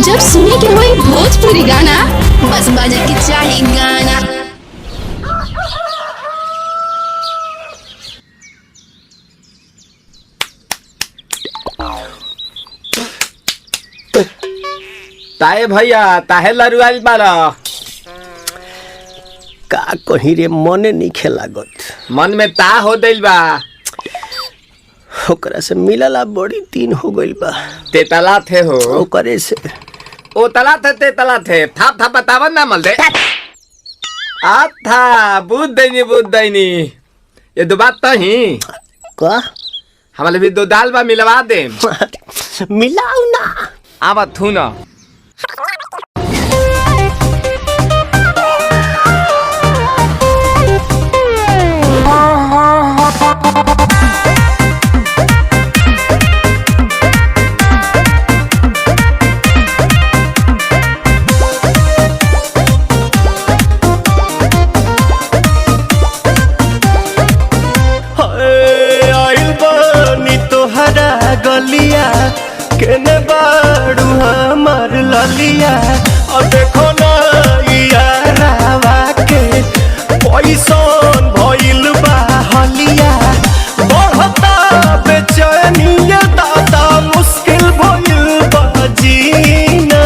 जब सुने के होई भोजपुरी गाना, बस बजे के चाही गाना। ताए भैया ताहे लरुआल बारा। का कहीं रे, मने नहीं लागत। मन में ता हो दिल बा। ओकरा से मिलला बड़ी दिन हो गइल बा। तेतला थे हो। ओकरे से ओ तला थे तेतला थे था था बतावन ना मल दे। आ था बुद्ध दैनी बुद्ध दैनी ये दो बात तो ही का हमारे भी दो दाल बा मिलवा दे। मिलाऊ ना आवा थू ना। आइल बानी तोहरा गलिया केने बाड़ू हमार ललिया। और देखो ना यारावा के पैसन भइल बा हलिया। बढ़ता बेचैनिया दादा मुश्किल भइल बा जीना।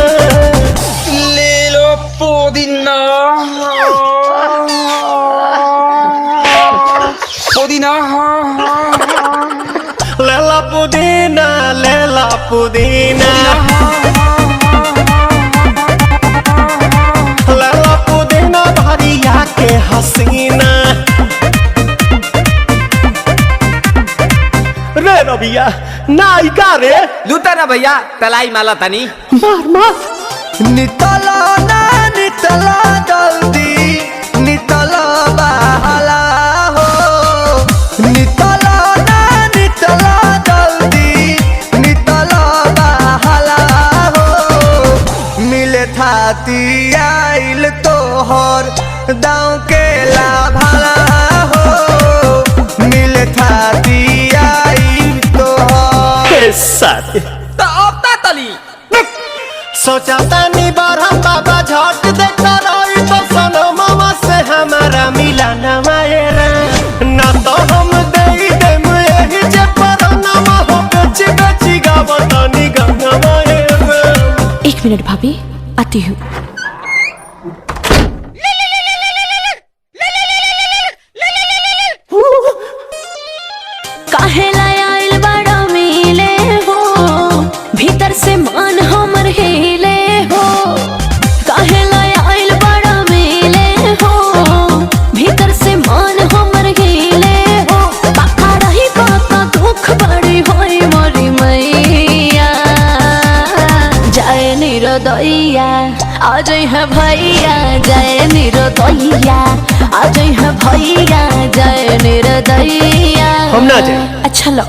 ले लो पुदीना पुदीना लेला पुदीना लेला पुदीना लेला पुदीना भरिया के हसीना। रे रबिया नायिका रे लूटा ना भैया तलाई माला तनी मार मार। नितला ना नितला जल्दी नितला बहाला हो। नितला ना नितला जल्दी नितला बहाला हो। मिले थाती आइल तोहर दाँव के लाभाला हो। मिले थाती आइल तोहर साथी तो अब ता तली सोचा तानी बारह बाबा झट देखता रही तो सनो मामा से हमारा मिला न मायरा। ना तो हम दे देम यही जे पर नमा हो बेची बेची गावतानी गाना मायरा। एक मिनट भाभी, आती हूँ। काहे आइल बड़ा मिले हो, भीतर से मन हमर हिले हो। काहे आइल बड़ा मिले हो, भीतर से मन हमर हिले हो। पाका रही पाका दुख बड़ी होई मोरी मैया, जाए निरोदैया आ जाई है भैया। जाए निरोदैया आ जाई है भैया, जाए निरोदैया। हम ना जाए। अच्छा लो।